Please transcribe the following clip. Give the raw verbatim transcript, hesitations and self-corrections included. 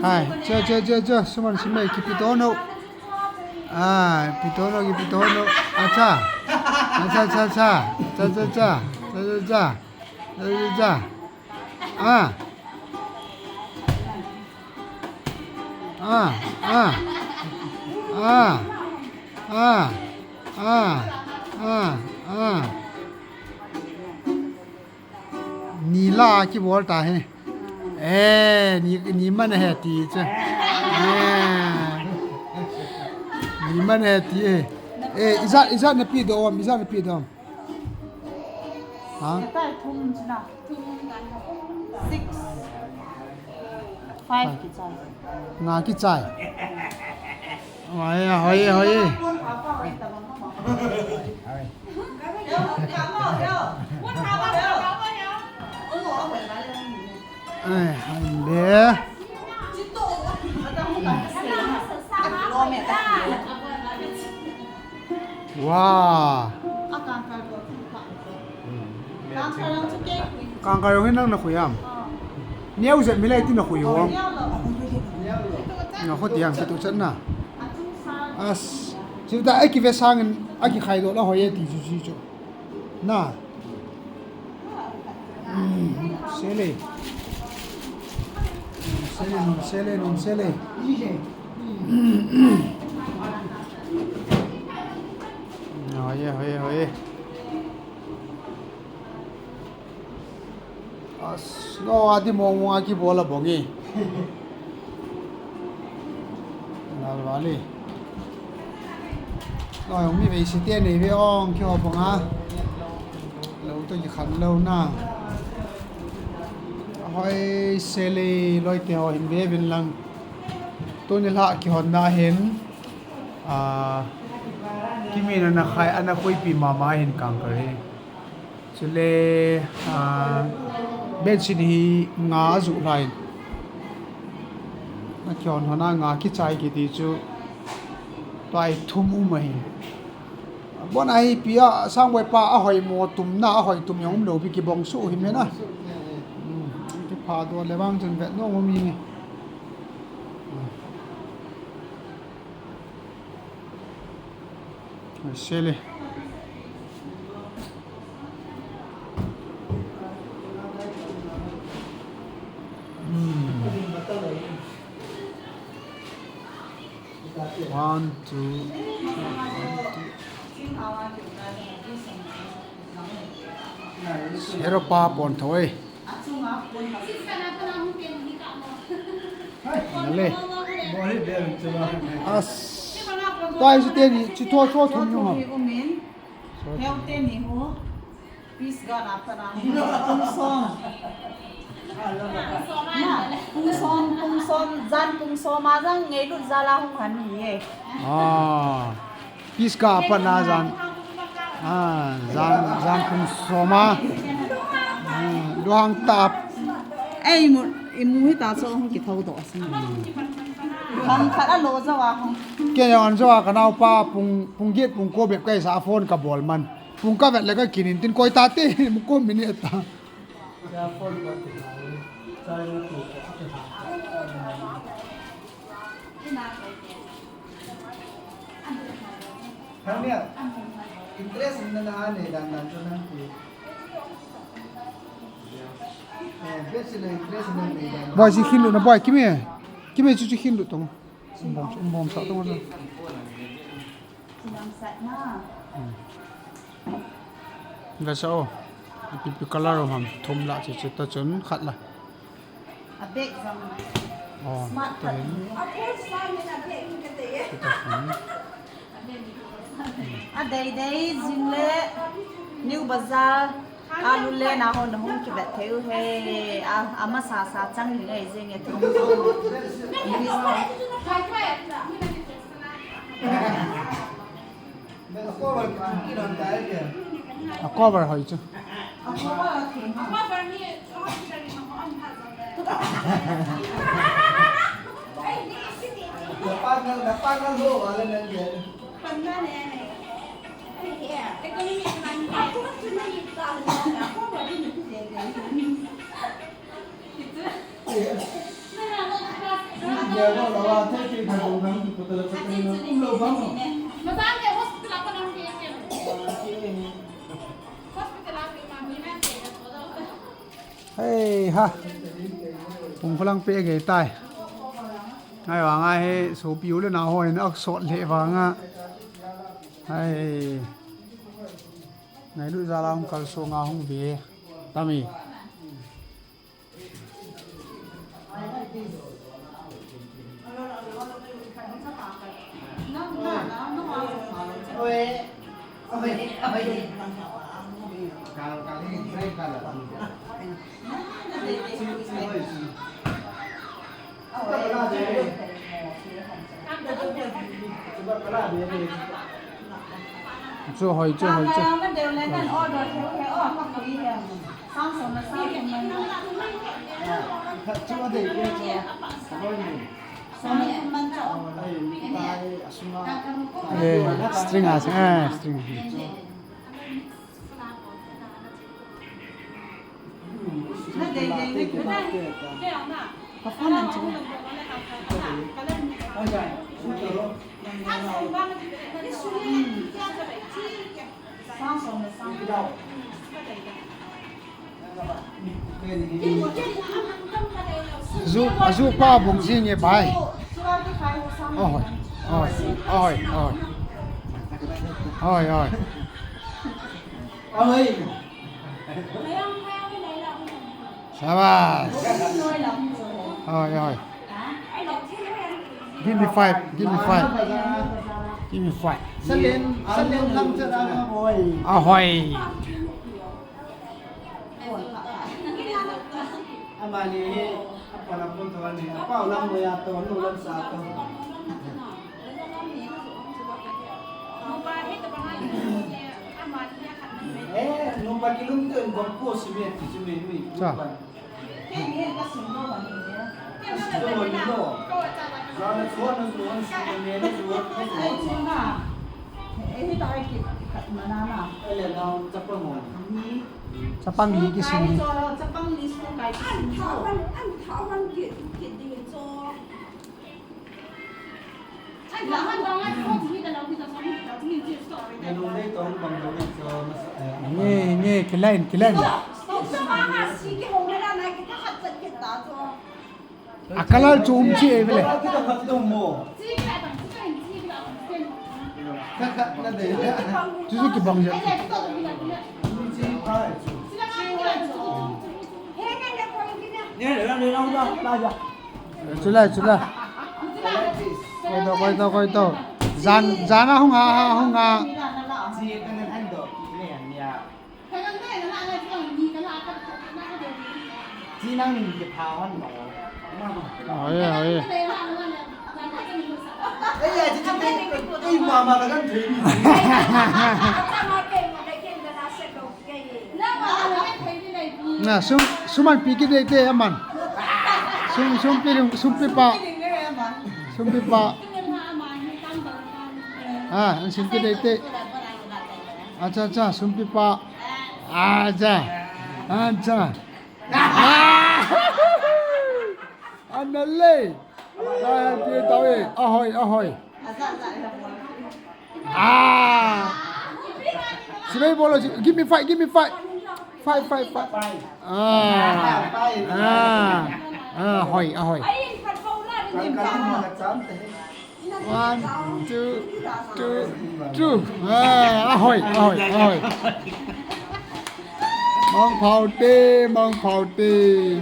Hai, cha, cha, cha, cha, suman simei, kipi to no. Ah, pi to no, kipi to no. Acha. Acha, cha, cha. Cha, cha, cha. Cha, cha, cha. Cha, cha, cha. Ah. Ah, ah. Ah. Ah. Ah. Ah. Ah. Ni la kibol ta he. Eh, ni, ni man he ti che. Eh. Ni man he ti e. Eh, ijat, ijat na pi dom, ijat na pi dom. Ha? Six. Five kichai. Nga kichai. Hoi, hoi, hoi. Ai, hai le. Wow. Kangkal jong hi nang na khui am? Neo jep mi lai ti na khui hom. Na khui ti am, kitu chan na. As, sita ai kive sangin, a kikhai doh la hoi e ti chu, chu, chu. Na. Sele. Sele, sele, sele. Hoi e, hoi e, hoi e. As, no, adi mong mong aki bola bongi. Lalwali. No, mi ve si te nei ve ong ki ho bonga. Lo to ki khan lo na. Hoi sele loi te ho hin ve vin lang. Tuni la ki hon na hin. Ah, kimi na na khai ana koi pi mama hin kangkal hi. Chule, ah, bedsheet hi nga a ju lai. Na kion hona nga kichai kiti chu. Tuai thum um ahi. Bon ahi pi a, Sangboi pa a hoi mo tum na, a hoi tum jong um lo pi kibong su hi me na. Hmm, kipha do le vang chun vet nom um hi ni. Sele. Hmm. One, two, one, two. Hero pa pon thoi. Nale. As. Tai si teni, chi tho tho thum yung ham. Heo teni ho. Piece ga na pa na. Pung som. Na, pung som, pung som, jan pung som a jang ngei lut jal a hung han hi e. Ah. Piece ga pa na jan. Ah, jan, jan pung som a. Ah, luhang tap. Ei, mu, i mu hi ta so hung ki thau do sin. Hung khat a lo jawa hung. Kei an jawa ka nau pa pung, pung get pung ko bep kai sa phone ka bol man. Pung ka vet le ka kinin tin koi ta te, mu ko minute ta. Thang ni a, interest in na na nei dan dan chu nang ti. Eh, best in interest in na nei dan. Boy, si khin lut na boy, kimi, kimi chu chu khin lut tong. Um bom, um bom sa tong. Ve sa o. Ipi pi color o ham, thum la chi chi ta chun khat la. A bag jong. Oh, smart khat. Chuta hin. A dei dei jing le New Bazaar a lu le na hon hung ki bet thei u he. A, a masa sa chang ni ngai jing e thum. A cover hoi chu. Hei ha. Pung khulang pe gei tai. Ngai vang a hi sopi u le nao ho in ak sot le vang a. Hei. Ngai lu za la hung kal so nga hung ve. Tami. Chu hoi, chu hoi, chu. Eh, string a, eh, string. Ju, aju pa bung jing e bai. Oi, oi, oi, oi. Oi, oi. Sabas. Oi, oi. Give me five, give me five. Give me five. Salen, salen lang chat ang boy. Ahoi. Amani hi, apa na pun tuan ni, apa ulang mo ya to, ulang sa to. Eh, nupa kilum tu en bom ko simi, simi, mi. Cha. Chapang li kisin. Nge, nge, kilain, kilain. A colour chu um chi e vele. Chu chu kibang je. Chule, chule. Koi to, koi to, koi to. Jan, jan a hung a, hung a. Oi, oi. Na, sum, suman pi kit dei te aman. Sum, sum pi, sum pi pa. Sum pi pa. Ah, an sum kit dei te. Acha, acha, sum pi pa. Acha. Acha. Ah! An na le. Ai, pi tau e. Ahoi, ahoi. Ah. Sibei bolo, si-, give me five, give me five. Five, five, five. Ah. Ah. Ah, hoi, ahoi. One, two, two, two. Ah, ahoi, ahoi, ahoi. Mang phao te, mang phao te.